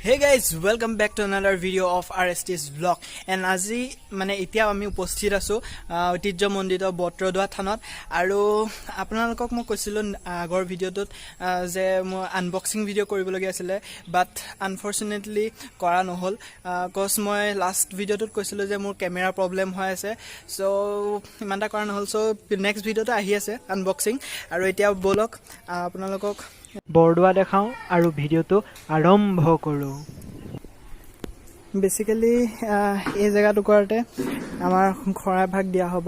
Hey guys, welcome back to another video of RST's vlog. And আজি মানে এতিয়া আমি উপস্থিত আছোঁ ঐতিহ্যমণ্ডিত বটদ্ৰৱা থানত। আৰু আপোনালোকক মই কৈছিলোঁ আগৰ ভিডিঅ'টোত যে মই আনবক্সিং ভিডিঅ' কৰিবলগীয়া আছিলে, বাট আনফৰ্চুনেটলি কৰা নহ'ল, কজ মই লাষ্ট ভিডিঅ'টোত কৈছিলোঁ যে মোৰ কেমেৰা প্ৰব্লেম হৈ আছে। চ' ইমান এটা কৰা নহ'ল। চ' নেক্সট ভিডিঅ'টো আহি আছে আনবক্সিং। আৰু এতিয়া ব'লক, আপোনালোকক বৰদোৱা দেখাওঁ আৰু ভিডিঅ'টো আৰম্ভ কৰোঁ। বেচিকেলি এই জেগা টুকুৰাতে আমাৰ শৰাই ভাগ দিয়া হ'ব।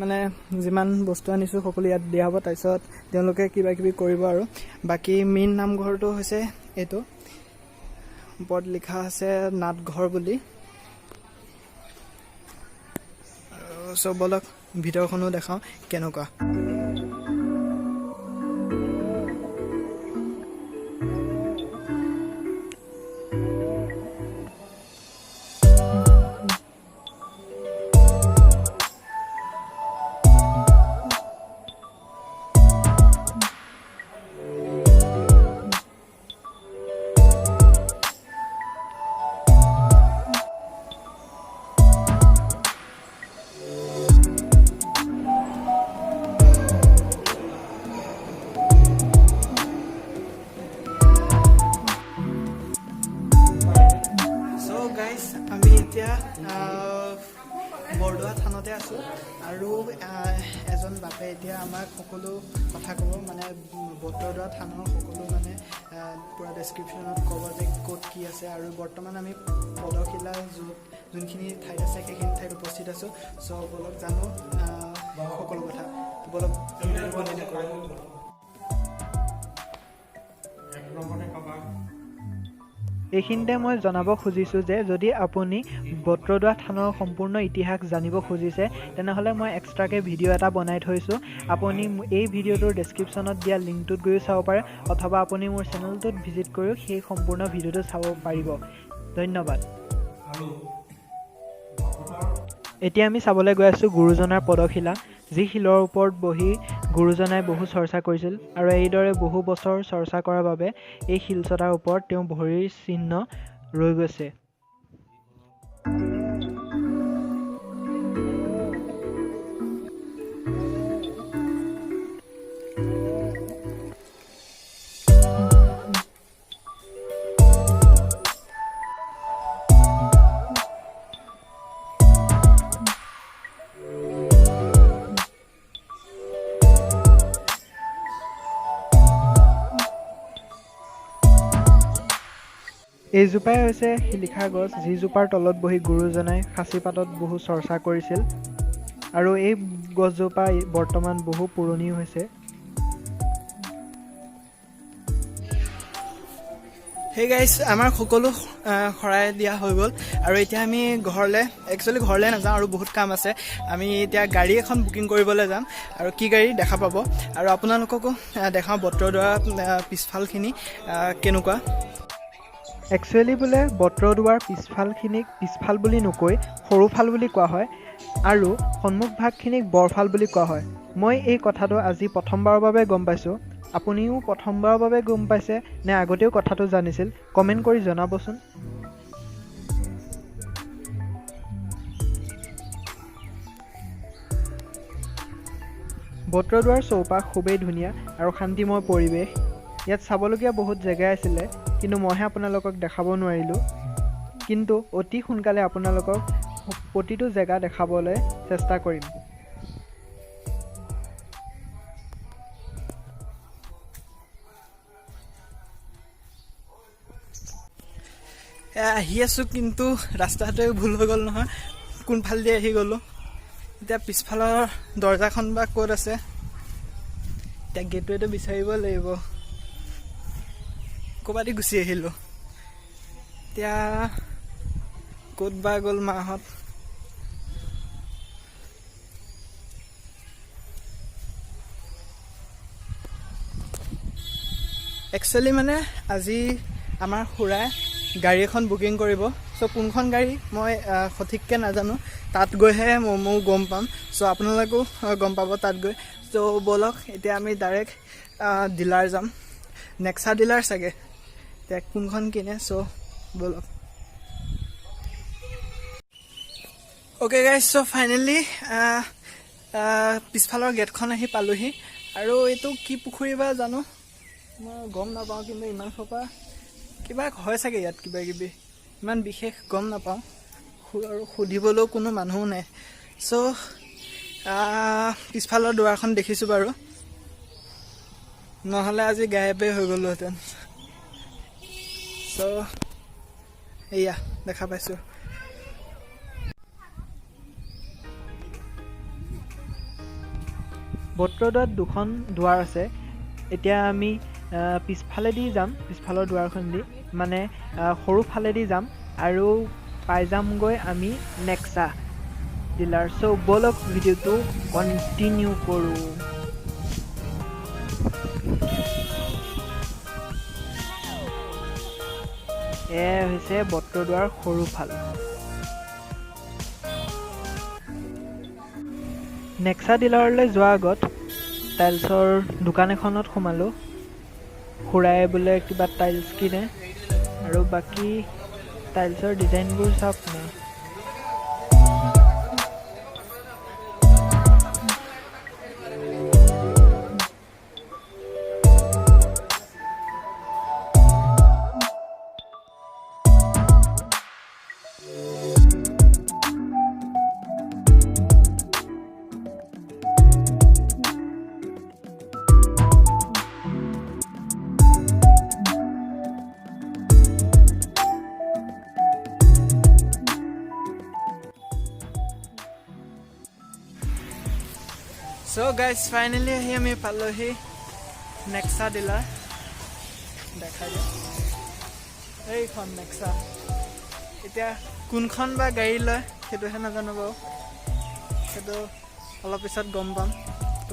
মানে যিমান বস্তু আনিছোঁ, সকলো ইয়াত দিয়া হ'ব। তাৰপিছত তেওঁলোকে কিবা কিবি কৰিব। আৰু বাকী মেইন নামঘৰটো হৈছে এইটো, ওপৰত লিখা আছে নাটঘৰ বুলি। আৰু চব বলক, ভিতৰখনো দেখাওঁ কেনেকুৱা। চ' গাইজ, আমি এতিয়া বৰদোৱা থানতে আছোঁ আৰু এজন বাপে এতিয়া আমাক সকলো কথা ক'ব, মানে বটদ্ৰৱা থানৰ সকলো মানে পূৰা ডেছক্ৰিপশ্যনত ক'ব যে ক'ত কি আছে। আৰু বৰ্তমান আমি পদশিলা য'ত যোনখিনি ঠাইত আছে, সেইখিনি ঠাইত উপস্থিত আছোঁ। চ' ব'লক, জানো সকলো কথা। ব'লক, ভিডিঅ'টো কণ্টিনিউ কৰোঁ। এক নম্বৰতে পাবা। এইখিনিতে মই জনাব খুজিছোঁ যে যদি আপুনি বটদ্ৰৱা থানৰ সম্পূৰ্ণ ইতিহাস জানিব খুজিছে, তেনেহ'লে মই এক্সট্ৰাকৈ ভিডিঅ' এটা বনাই থৈছোঁ। আপুনি এই ভিডিঅ'টোৰ ডেছক্ৰিপশ্যনত দিয়া লিংকটোত গৈও চাব পাৰে, অথবা আপুনি মোৰ চেনেলটোত ভিজিট কৰিও সেই সম্পূৰ্ণ ভিডিঅ'টো চাব পাৰিব। ধন্যবাদ। আৰু ভকতৰ এতিয়া আমি চাবলৈ গৈ আছোঁ গুৰুজনাৰ পদশিলা, যি শিলৰ ওপৰত বহি গুৰুজনাই বহু চৰ্চা কৰিছিল। আৰু এইদৰে বহু বছৰ চৰ্চা কৰাৰ বাবে এই শিলচটাৰ ওপৰত তেওঁ ভৰিৰ চিহ্ন ৰৈ গৈছে। এইজোপাই হৈছে শিলিখা গছ, যিজোপাৰ তলত বহি গুৰুজনাই সাঁচি পাতত বহু চৰ্চা কৰিছিল। আৰু এই গছজোপা বৰ্তমান বহু পুৰণি হৈছে। সেই গাইজ, আমাৰ সকলো শৰাই দিয়া হৈ গ'ল আৰু এতিয়া আমি ঘৰলৈ, একচুৱেলি ঘৰলৈ নাযাওঁ, আৰু বহুত কাম আছে। আমি এতিয়া গাড়ী এখন বুকিং কৰিবলৈ যাম আৰু কি গাড়ী দেখা পাব। আৰু আপোনালোককো দেখাওঁ বটদ্ৰৱা পিছফালখিনি কেনেকুৱা। একচুৱেলি বোলে বটদ্ৰৱাৰ পিছফালখিনিক পিছফাল বুলি নকৈ সৰুফাল বুলি কোৱা হয় আৰু সন্মুখ ভাগখিনিক বৰফাল বুলি কোৱা হয়। মই এই কথাটো আজি প্ৰথমবাৰৰ বাবে গম পাইছোঁ। আপুনিও প্ৰথমবাৰৰ বাবে গম পাইছে নে আগতেও কথাটো জানিছিল, কমেণ্ট কৰি জনাবচোন। বটদ্ৰৱাৰ চৌপাশ খুবেই ধুনীয়া আৰু শান্তিময় পৰিৱেশ। ইয়াত চাবলগীয়া বহুত জেগাই আছিলে, কিন্তু মইহে আপোনালোকক দেখাব নোৱাৰিলোঁ। কিন্তু অতি সোনকালে আপোনালোকক প্ৰতিটো জেগা দেখাবলৈ চেষ্টা কৰিম। আহি আছোঁ, কিন্তু ৰাস্তাটোৱে ভুল হৈ গ'ল নহয়, কোনফালেদি আহি গ'লোঁ। এতিয়া পিছফালৰ দৰ্জাখন বা ক'ত আছে? এতিয়া গেটৱেটো বিচাৰিব লাগিব। ক'ৰবাত দি গুচি আহিলোঁ। এতিয়া ক'ত বা গ'ল মাহঁত? একচুৱেলি মানে আজি আমাৰ খুৰাই গাড়ী এখন বুকিং কৰিব। চ' কোনখন গাড়ী মই সঠিককৈ নাজানো, তাত গৈহে ময়ো গম পাম। চ' আপোনালোকেও গম পাব তাত গৈ। চ' ব'লক, এতিয়া আমি ডাইৰেক্ট ডিলাৰ যাম, নেক্সা ডিলাৰ চাগে। এতিয়া কোনখন কিনে। চ' ব'লক। অ'কে গাইজ, চ' ফাইনেলি পিছফালৰ গেটখন আহি পালোহি। আৰু এইটো কি পুখুৰী বা জানো, মই গম নাপাওঁ। কিন্তু ইমান সোপা কিবা হয় চাগে ইয়াত কিবা কিবি, ইমান বিশেষ গম নাপাওঁ। আৰু সুধিবলৈও কোনো মানুহো নাই। চ' পিছফালৰ দুৱাৰখন দেখিছোঁ বাৰু, নহ'লে আজি গায়েবেই হৈ গ'লোহেঁতেন। চ' এয়া দেখা পাইছোঁ। বটদ্ৰৱাত দুখন দুৱাৰ আছে। এতিয়া আমি পিছফালেদি যাম, পিছফালৰ দুৱাৰখন দি, মানে সৰু ফালেদি যাম আৰু পাই যামগৈ আমি নেক্সা ডিলাৰ। চ' ব'লক, ভিডিঅ'টো কণ্টিনিউ কৰোঁ। এয়া হৈছে বটদ্ৰৱাৰ সৰু ফাল। নেক্সা ডিলাৰলৈ যোৱাৰ আগত টাইলছৰ দোকান এখনত সোমালোঁ। খুৰাই বোলে কিবা টাইলছ কিনে, আৰু বাকী টাইলছৰ ডিজাইনবোৰ চাওক না। চ' গাইজ, ফাইনেলি আহি আমি পালোহি নেক্সা ডিলাৰ। দেখাই দিওঁ, এইখন নেক্সা। এতিয়া কোনখন বা গাড়ী লয় সেইটোহে নাজানো বাৰু, সেইটো অলপ পিছত গম পাম। ত'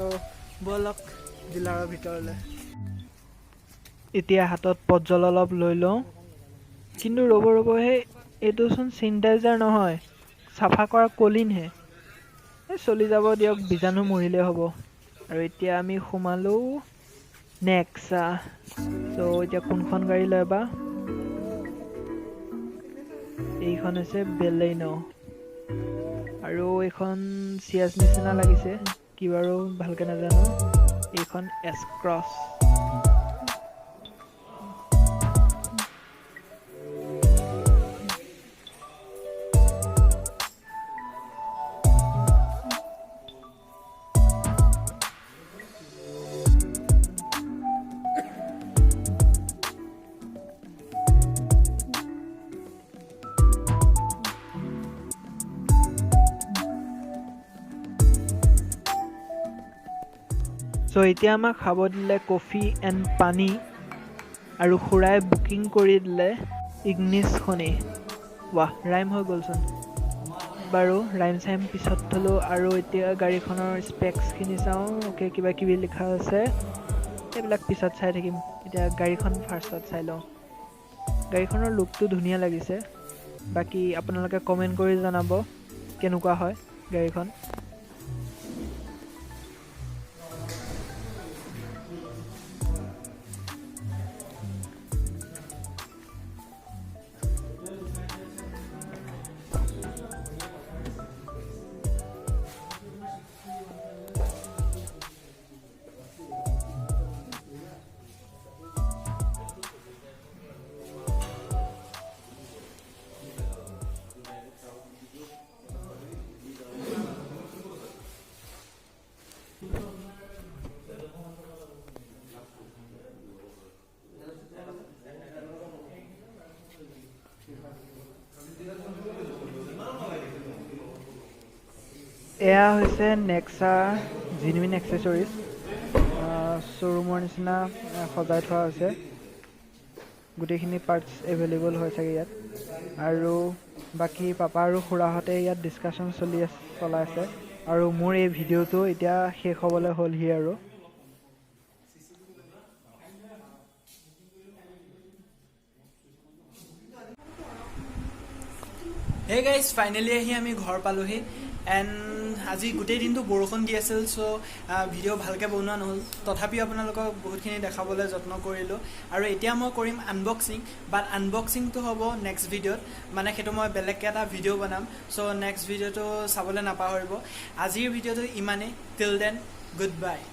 ব'লক ডিলাৰৰ ভিতৰলৈ। এতিয়া হাতত পটজল অলপ লৈ লওঁ। কিন্তু ৰ'ব ৰ'ব, সেই এইটোচোন চেনিটাইজাৰ নহয়, চাফা কৰা কলিনহে। এই চলি যাব দিয়ক, বীজাণু মৰিলে হ'ব। আৰু এতিয়া আমি সোমালোঁ নেক্সা। চ' এতিয়া কোনখন গাড়ী লয় বা? এইখন হৈছে বেলেন' আৰু এইখন চিয়াজ নিচিনা লাগিছে, কি বাৰু ভালকে নাজানো। এইখন এছ ক্ৰছ। চ' এতিয়া আমাক খাব দিলে কফি এণ্ড পানী, আৰু খুৰাই বুকিং কৰি দিলে ইগনিছখনেই। ৱাহ, ৰাইম হৈ গ'লচোন। বাৰু ৰাইম চাইম পিছত থ'লোঁ। আৰু এতিয়া গাড়ীখনৰ স্পেক্সখিনি চাওঁ। অ'কে, কিবা কিবি লিখা আছে, এইবিলাক পিছত চাই থাকিম। এতিয়া গাড়ীখন ফাৰ্ষ্টত চাই লওঁ। গাড়ীখনৰ লুকটো ধুনীয়া লাগিছে। বাকী আপোনালোকে কমেণ্ট কৰি জনাব কেনেকুৱা হয় গাড়ীখন। এয়া হৈছে নেক্সা জেনুইন এক্সেচৰিজ শ্ব'ৰুমৰ নিচিনা সজাই থোৱা হৈছে। গোটেইখিনি পাৰ্টছ এভেইলেবল হয় চাগে ইয়াত। আৰু বাকী পাপা আৰু খুৰাহঁতে ইয়াত ডিছকাশ্যন চলাই আছে। আৰু মোৰ এই ভিডিঅ'টো এতিয়া শেষ হ'বলৈ হ'লহি আৰু। হে গাইজ, ফাইনেলি আহি আমি ঘৰ পালোহি। এণ্ড আজি গোটেই দিনটো বৰষুণ দি আছিল, চ' ভিডিঅ' ভালকৈ বনোৱা নহ'ল। তথাপিও আপোনালোকক বহুতখিনি দেখাবলৈ যত্ন কৰিলোঁ। আৰু এতিয়া মই কৰিম আনবক্সিং, বাট আনবক্সিংটো হ'ব নেক্সট ভিডিঅ'ত, মানে সেইটো মই বেলেগকৈ এটা ভিডিঅ' বনাম। চ' নেক্সট ভিডিঅ'টো চাবলৈ নাপাহৰিব। আজিৰ ভিডিঅ'টো ইমানেই। Till then, good bye.